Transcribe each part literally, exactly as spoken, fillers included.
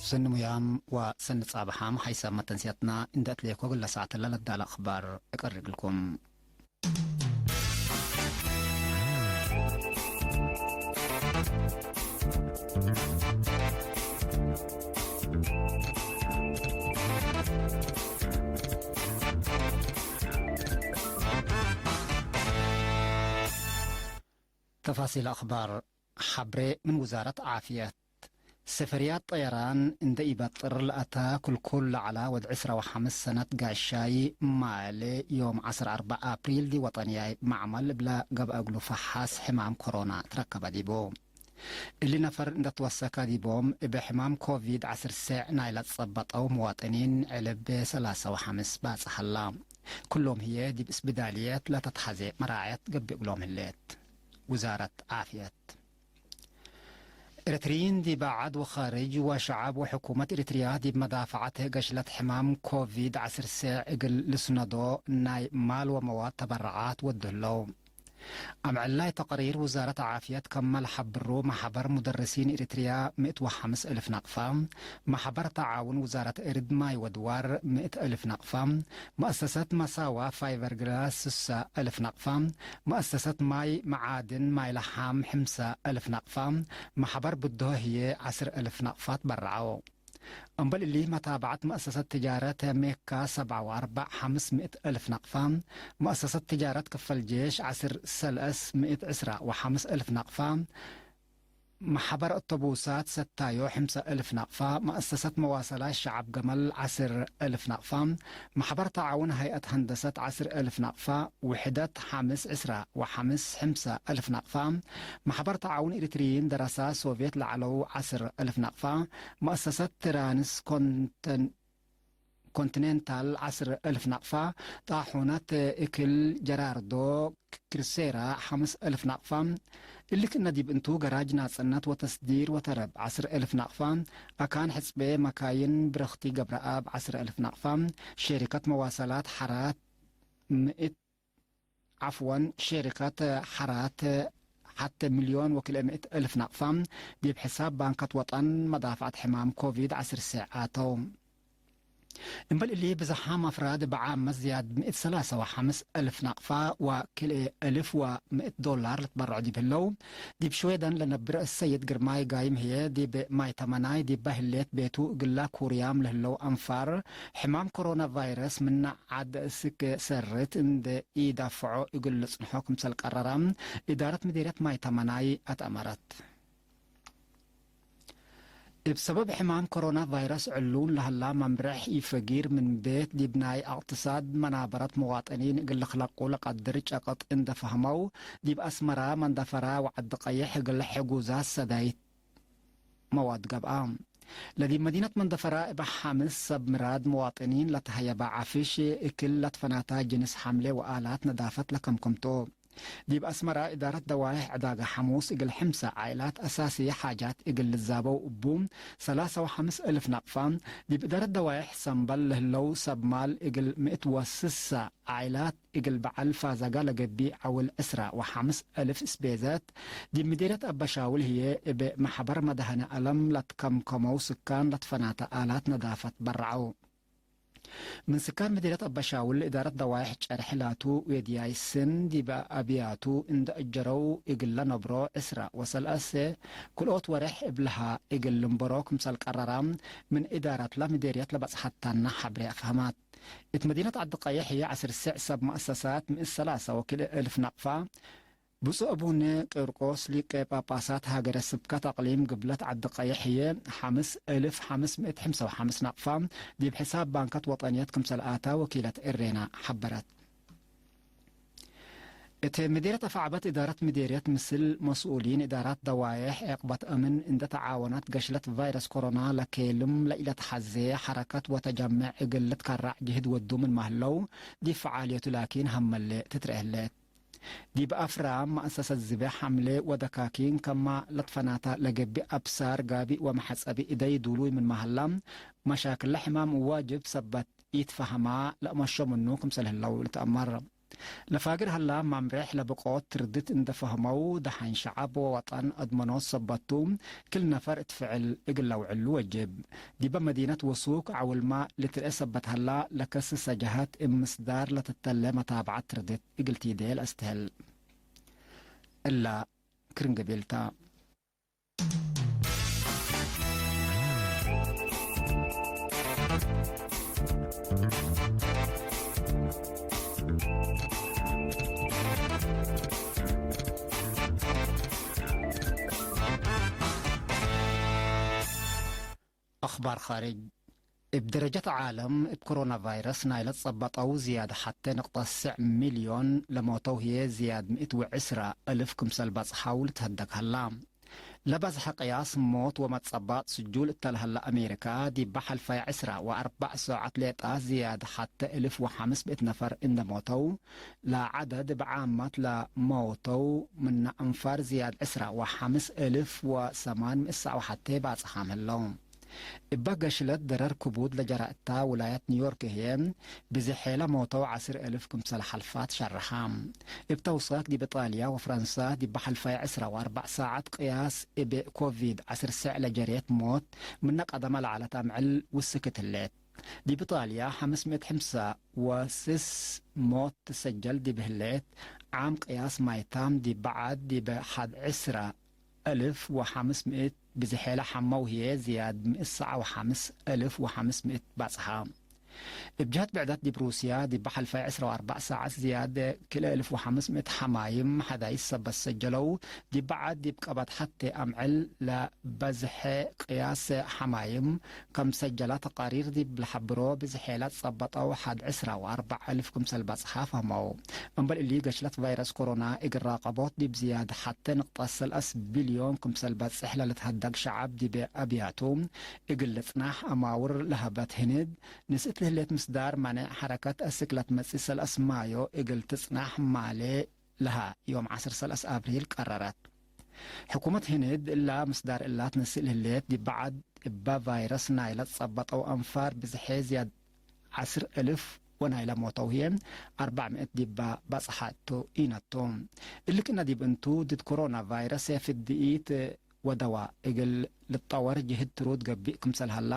ሰኒ ሙያም ወሰኒ ጻብሓም ሓይሳም መተንስያትና እንዴ አትሌኮ እግለ ሳዕትለ ለዳለ አክባር እቀርግልኩም። ተፋሲል አክባር። ሐብሬ ምን ውዛረት ዓፍየት። ሰፈርያት ጠየራን እንደ ኢበጥር ለአተ ክልኩል ለዐላ ወድ ዕስራ ወሐምስ ሰነት ጋሻይ ማሌ ዮም ዐስር አርበዕ አፕሪል ዲብ ወጠንያይ መዕመል እብለ ገብአ እግሉ ፈሐስ ሕማም ኮሮና ትረከበ ዲቡ። እሊ ነፈር እንደ ትወሰከ ዲቦም እብ ሕማም ኮቪድ ዐስር ሴዕ ናይ ለትጸበጠው መዋጥኒን ዕልብ ሰላሳ ወሐምስ ባጽሕ ሀላ። ክሎም ህዬ ዲብ እስብዳልየት ለተትሐዜ መራዐየት ገብእ እግሎም ህሌት። ውዛረት ዓፍየት። ኤረትርዪን ዲብ ዐድ ወኻርጅ ወሸዐብ ወሕኩመት ኤረትርያ ዲብ መዳፈዐት ገሽለት ሕማም ኮቪድ ዐስር ሴዕ እግል ልስነዶ ናይ ማል ወመዋድ ተበረዓት ወዱ ህለው። አምዕላይ ተቅሪር ውዛረት ዓፍየት ከመ ለሐብሩ፣ መሕበር ሙደርሲን ኤረትርያ ምእት ወሐምስ እልፍ ነቅፋ፣ መሕበር ተዓውን ውዛረት እርድ ማይ ወድዋር ምእት እልፍ ነቅፋ፣ መአሰሰት መሳዋ ፋይበርግላስ ስሰ እልፍ ነቅፋ፣ መአሰሰት ማይ መዓድን ማይ ለሓም ሕምሰ እልፍ ነቅፋ፣ መሕበር ብድሆ ህዬ ዐስር እልፍ ነቅፋ ትበረዐው። እምበል እሊ መታብዐት መአሰሰት ትጃረት ሜካ ሰብዓ ወአርበዕ ሐምስ ምእት እልፍ ነቅፋ፣ መአሰሰት ትጃረት ክፈል ጄሽ ዐስር ሰለስ ምእት ዕስራ ወሐምስ እልፍ ነቅፋ፣ መሕበር አቶቡሳት ሰታዮ ሕምሰ እልፍ ነቅፋ፣ መአሰሰት መዋሰላት ሸዐብ ገመል ዐስር እልፍ ነቅፋ፣ መሕበር ተዓውን ሀይአት ሀንደሰት ዐስር እልፍ ነቅፋ፣ ውሕደት ሐምስ ዕስራ ወሐምስ ሕምሰ እልፍ ነቅፋ፣ መሕበር ተዓውን ኤሪትርይን ደረሳ ሶቭየት ለዐለው ዐስር እልፍ ነቅፋ፣ መአሰሰት ትራንስ ኮንተን-፣ ኮንቲኔንታል ዐስር እልፍ ነቅፋ፣ ጣሑነት እክል ጀራርዶ ክርሴራ ሐምስ እልፍ ነቅፋ፣ እሊ ክእነ ዲብ እንቱ ገራጅ ናጽነት ወተስዲር ወተረብ ዐስር እልፍ ነቅፋ፣ አካን ሕጽቤ መካይን ብረኽቲ ገብረአብ ዐስር እልፍ ነቅፋ፣ ሼሪከት መዋሰላት ሐራት ምእት፣ ዐፍወን፣ ሼሪከት ሐራት ሐቴ ሚልዮን ወክልኤ ምእት እልፍ ነቅፋ ዲብ ሕሳብ ባንከት ወጠን መዳፍዐት ሕማም ኮቪድ ዐስር ሴዕ አተው። እምበል እሊ፣ ብዝሓም አፍራድ እብ ዓመት ዝያድ ምእት ሰላሳ ወሐምስ እልፍ ነቅፋ ወክልኤ እልፍ ወምእት ዶላር ልትበረዑ ዲብ ህለው፣ ዲብ ሽዌደን ለነብር ሰይድ ግርማይ ጋይም ህዬ፣ ዲብ ማይ ተመናይ ዲበ ህሌት ቤቱ እግላ ኩርያም ለህለው አንፋር፣ ሕማም ኮሮና ቫይረስ ምነ ዐድ እስክ ሰርት እንዴ ኢዳፍዖ እግል ልጽንሖ ክምሰል ቀረረ፣ እዳረት ምዴርየት ማይ ተመናይ አትአመረት። እብ ሰበብ ሕማም ኮሮና ቫይረስ ዕሉን ለሀላ መምርሕ ኢፈጊር ምን ቤት ዲብ ናይ አቅትሳድ መናበረት መዋጥኒን እግል ልክለቁ ለቀድር ጨቅጥ እንደ ፈህመው፣ ዲብ አስመራ መንደፈራ ወዐዲ ቀይሕ እግል ሕጉዛት ሰዳይት መዋድ ገብአ። ለዲብ መዲነት መንደፈራ እብ ሐምስ ሰብ ምራድ መዋጥኒን ለተሀየበ ዐፍሽ እክል ለትፈናታ ጅንስ ሐምሌ ወአላት ነዳፈት ለከምከምቶ። ዲብ አስመራ፣ እዳረት ደዋይሕ ዕዳጋ ሐሙስ እግል ሕምሰ ዓኢላት አሳሲ ሓጃት እግል ልዛበው እቡ፣ ሰላሳ ወሐምስ እልፍ ነቅፋ፣ ዲብ እዳረት ደዋይሕ ሰምበል ለህለው ሰብ ማል እግል ምእት ወስሰ ዓኢላት እግል በዐል ፋዛጋ ለገብእ ዐውል ዕስራ ወሐምስ እልፍ እስቤዘት፣ ዲብ ምዴርየት አበሻውል ህዬ እብ መሕበር መድሀነ አለም ለትከምከመው ስካን ለትፈናተ አላት ነዳፈት በረዐው። ምን ስካን ምዲነት አበሻውል እዳረት ደዋይሕ ጨርሕ ላቱ ዌድያይ ስን ዲበ አብያቱ እንደ እጀረው እግል ለነብሮ ዕስራ ወሰለአሰ ክልኦት ወሬሕ እብልሃ እግል ልንበሮ ክምሰል ቀረራ ምን እዳረትለ ምዴርየት ለበጽሐታነ ሐብሬ አፍሀማት። እት መዲነት ዐዲ ቀይሕ ህዬ ዐስር ስዕ ሰብ መአሰሳት ምእት ሰላሳ ወክልኤ እልፍ ነቅፋ፣ ብፁዕ አቡነ ቂርቆስ ሊቀ ጳጳሳት ሀገረ ስብከት አቅሊም ግብለት ዐዲ ቀይሕ ህዬ፣ ሐምስ እልፍ ሐምስ ምእት ሕምሰ ወሐምስ ናቅፋ ዲብ ሕሳብ ባንከት ወጠንየት ክምሰል አታ ወኪለት እሬና ሐበረት። እት ምዴርየት አፍዐበት እዳረት ምዴርየት ምስል መስኡሊን እዳራት ደዋዬሕ ዕቅበት አምን እንደ ተዓወነት፣ ገሽለት ቫይረስ ኮሮና ለኬልም ለኢለትሐዜ ሐረከት ወተጀምዕ እግል ልትከራዕ ጅህድ ወዱ ምንመ ህለው፣ ዲብ ፈዓልየቱ ላኪን ሀመሌ ትትረኤ ህሌት። ዲብ አፍራም መአሰሰት ዝቤሕ ሐምሌ ወደካኪን ከማ ለትፈናተ ለገብእ አብሳር ጋቢእ ወመሐጸቢ እደይ ዱሉይ ምንመ ሀላ፣ መሻክል ለሕማም ዋጅብ ሰበት ኢትፈሀማ ለአመሾ ምኑ ክምሰል ህለው ልትአመር። ለፋግር ሀላ መምሬሕ ለብቆት ትርድት እንደ ፈህመው፣ ደሐን ሸዐብ ወወጠን አድመኖት ሰበት ቱ፣ ክል ነፈር እት ፍዕል እግል ለውዕሉ ወጅብ። ዲበ መዲነት ወሱክ ዐውልመ ልትርኤ ሰበት ሀላ፣ ለከስሰ ጀሀት እብ ምስዳር ለትተሌ መታብዐት ትርድት እግል ቲዴ ለአስትህል። እላ ክርን ገቤል ተ። አኽባር ኻርጅ። እብ ደረጀት ዓለም፣ እብ ኮሮና ቫይረስ ናይ ለትጸበጠው ዝያድ ሐቴ ንቅጠት ስዕ ሚልዮን፣ ለሞተው ህዬ ዝያድ ምእት ወዕስራ እልፍ ክምሰል በጽሐው ልትሀደግ ሀላ። ለበዝሐ ቅያስ ሞት ወመትጸባጥ ስጁል እተ ለሀለ አሜሪካ፣ ዲብ ሐልፋይ ዕስራ ወአርበዕ ሰዓት ሌጣ ዝያድ ሐቴ እልፍ ወሐምስ ምእት ነፈር እንደ ሞተው፣ ለዐደድ እብ ዓመት ለመውተው ምነ አንፋር ዝያድ ዕስራ ወሐምስ እልፍ ወሰማን ምእት ሰዕ ወሐቴ ባጽሓም ህለው። እበ ገሽለት ደረር ክቡድ ለጀረ እተ ውላየት ኒውዮርክ ህዬ፣ ብዝሔ ለሞተው ዐስር እልፍ ክምሰል ሐልፋት ሸርሐ። እብ ተውሳክ ዲብ ኢጣልያ ወፍረንሳ ዲብ ሐልፋይ ዕስራ ወአርበዕ ሳዐት ቅያስ እብ ኮቪድ ዐስር ስዕ ለጀሬት ሞት ምነ ቀደመ ለዐለት አምዕል ውስክት ህሌት። ዲብ ኢጣልያ ሐምስ ምእት ሕምሳ ወስስ ሞት ትሰጀል ዲብ ህሌት፣ ዓም ቅያስ ማይታም ዲብ በዐድ ዲብ ሐድ ዕስራ እልፍ ወሐምስ ምእት ብዝሔ ለሐመው ህዬ ዝያድ ምእት ሰዕ ወሐምስ እልፍ ወሐምስ ምእት በጽሐ። እብ ጀህት ብዕደት ዲብ ሩስያ ዲብ ሐልፋይ ዕስራ ወአርበዕ ሳዐት ዝያድ ክልኤ እልፍ ወሐምስ ምእት ሐማይም ሐዳይስ ሰበት ሰጀለው፣ ዲብ በዐድ ዲብ ቀበት ሐቴ አምዕል ለበዝሐ ቅያስ ሐማይም ከም ሰጀላ ተቃሪር ዲብ ለሐብሮ፣ ብዝሔ ለትጸበጠው ሐድ ዕስራ ወአርበዕ እልፍ ክምሰል በጽሐ ፈህመው። እምበል እሊ፣ ገሽለት ቫይረስ ኮሮና እግል ራቀቦት ዲብ ዝያድ ሐቴ ንቅጠት ሰለስ ቢልዮን ክምሰል በጽሕ ለልትሀደግ ሸዐብ ዲብ አብያቱ እግል ልጽናሕ አማውር ለሀበት ህንድ፣ ንስእት ለህሌት ምስዳር ማኔዕ ሐረከት አስክ ለትመጽእ ሰለስ ማዮ እግል ትጽናሕ ማሌ ለሀ ዮም ዐስር ሰለስ አብሪል ቀረረት። ሕኩመት ህንድ እላ ምስዳር እላ ትነስእ ለህሌት፣ ዲብ በዐድ እበ ቫይረስ ናይለ ትጸበጠው አንፋር ብዝሔ ዝያድ ዐስር እልፍ ወናይለ ሞተው ህዬ አርበዕ ምእት ዲበ በጽሐ ቱ ኢነቱ። እሊ ክእነ ዲብ እንቱ፣ ድድ ኮሮና ቫይረስ ፍድኢት ወደዋ እግል ልትጠወር ጅህድ ትሩድ ገብእ ክምሰል ሀላ፣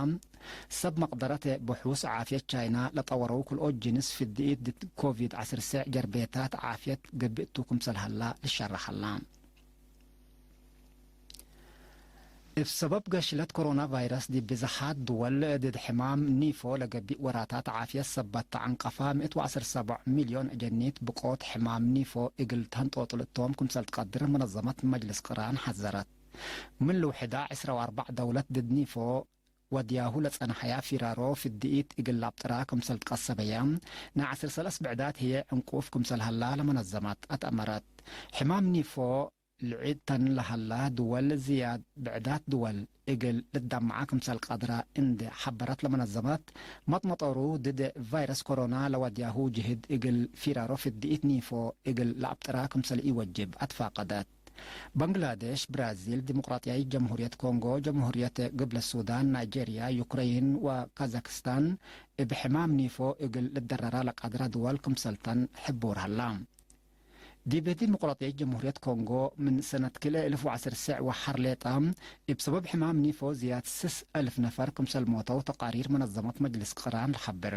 ሰብ መቅደረት ብሑስ ዓፍየት ቻይና ለጠወረው ክልኦት ጅንስ ፍድኢት ድድ ኮቪድ ዐስር ስዕ ጀርቤታት ዓፍየት ገብእ ቱ ክምሰል ሀላ ልሸረሕ ሀላ። እብ ሰበብ ገሽለት ኮሮና ቫይረስ ዲብ ብዝሓት ድወል ድድ ሕማም ኒፎ ለገብእ ወራታት ዓፍየት ሰበት ተዐንቀፋ ምእት ወዐስር ሰቦዕ ሚልዮን አጀኒት ብቆት ሕማም ኒፎ እግል ተንጦጥል እቶም ክምሰል ትቀድር መነዘመት መጅልስ ቅራን ሐዘረት። ምን ልውሕዳ ዕስራ ወአርበዕ ደውለት ድድ ኒፎ ወድያሁ ለጸንሐያ ፊራሮ ፍድኢት እግል ለአብጥራ ክምሰል ትቀሰበያ፣ ናይ ዐስር ሰለስ ብዕዳት ህዬ ዕንቁፍ ክምሰል ሀላ ለመነዘመት አትአመረት። ሕማም ኒፎ ልዒድ ተን ለሀላ ድወል ዝያድ ብዕዳት ድወል እግል ልትደመዓ ክምሰል ቀድረ እንዴ ሐበረት ለመነዘመት፣ መጥመጦሩ ድድ ቫይረስ ኮሮና ለወድያሁ ጅህድ እግል ፊራሮ ፍድኢት ኒፎ እግል ለአብጥራ ክምሰል ኢወጅብ አትፋቀደት። በንግላዴሽ፣ ብራዚል፣ ዲሞቅራጥያይት ጀምሁርየት ኮንጎ፣ ጀምሁርየት ግብለ ሱዳን፣ ናይጄርያ፣ ዩክረይን ወካዛክስታን እብ ሕማም ኒፎ እግል ልደረራ ለቀድረ ድወል ክምሰልተን ሕቡር ሀላ። ዲብ ዲሞቅራጥያይት ጀምሁርየት ኮንጎ፣ ምን ሰነት ክልኤ እልፍ ወዐስር ስዕ ወሐር ሌጣ፣ እብ ሰበብ ሕማም ኒፎ ዝያድ ስስ እልፍ ነፈር ክምሰል ሞተው ተቃሪር መነዘመት መጅልስ ቅራን ለሐብር።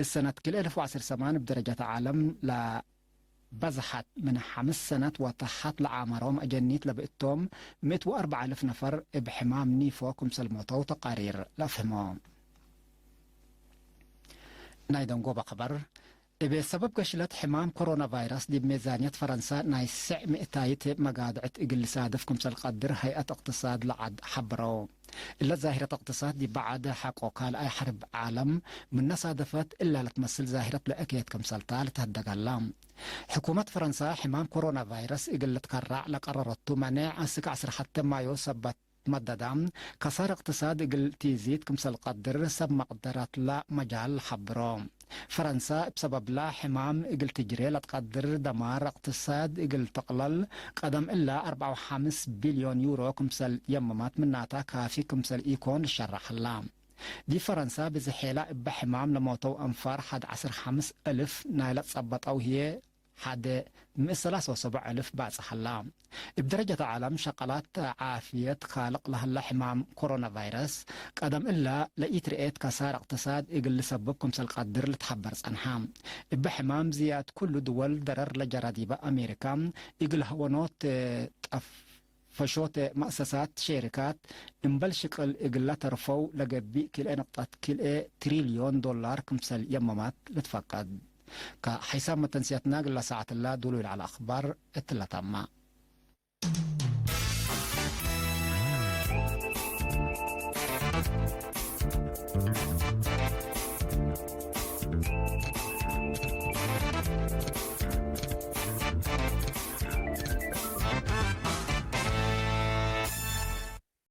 እሰነት ክልኤ እልፍ ወዐስር ሰማን እብ ደረጀት ዓለም ለበዝሐት ምን ሐምስ ሰነት ወተሐት ለአማሮም አጀኒት ለብእቶም፣ ምእት ወአርበዕ እልፍ ነፈር እብ ሕማም ኒፎ ክምሰል ሞተው ተቃሪር ለአፍህሞ። ናይ ደንጎበ ኸበር፣ እብ ሰበብ ገሽለት ሕማም ኮሮና ቫይረስ፣ ዲብ ሜዛንየት ፈረንሳ ናይ ስዕ ምእታይት መጋድዕት እግል ልሳድፍ ክምሰል ቀድር፣ ሀይአት እቅትሳድ ለዐድ ሐብረው። እለ ዛሂረት እቅትሳድ፣ ዲብ በዐድ ሐቆ ካልኣይ ሐርብ ዓለም ምነ ሳደፈት፣ እላ ለትመስል ዛሂረት ለእከየት ክምሰልታ ልትሀደግ ሀላ። ሕኩመት ፈረንሳ፣ ሕማም ኮሮና ቫይረስ እግል ልትከራዕ ለቀረረቱ መኔዕ፣ አስክ ዐስር ሐቴ ማዮ ሰበት መደዳ፣ ከሳር እቅትሳድ እግል ቲዚድ ክምሰል ቀድር ሰብ መቅደረትለ መጃል ሐብሮ። ፈረንሳ እብ ሰበብላ ሕማም እግል ትጅሬ ለትቀድር ደማር እቅትሳድ እግል ትቅለል፣ ቀደም እለ አርበዓ ወሐምስ ቢልዮን ዩሮ ክምሰል የመመት ምናተ ካፊ ክምሰል ኢኮን ልሸረሕ ሀላ። ዲብ ፈረንሳ ብዝሔላ እበ ሕማም ለሞተው አንፋር ሐድ ዐስር ሐምስ እልፍ ናይለ ትጸበጠው ህዬ ሐደ ምእት ሰላስ ወሰብዕ እልፍ ባጽሕ ሀላ። እብ ደረጀት ዐለም ሸቀላት ዓፍየት ካልቅ ለሀለ ሕማም ኮሮና ቫይረስ፣ ቀደም እላ ለኢትርኤት ከሳር እቅትሳድ እግል ልሰብብ ክምሰል ቀድር ልትሐበር ጸንሐ። እበ ሕማም ዝያድ ኩሉ ድወል ደረር ለጀራ ዲበ አሜሪካ፣ እግል ሀወኖት ጠፍ ፈሾተ መአሰሳት ሼርካት እምበል ሽቅል እግለ ተርፈው ለገብእ ክልኤ ንቅጠት ክልኤ ትሪልዮን ዶላር ክምሰል የመማት ልትፈቀድ። ከሐይሳም መተንስያትና እግለ ሳዐትላ ዱሉይ ለዐለ አክባር እትለ ተማ።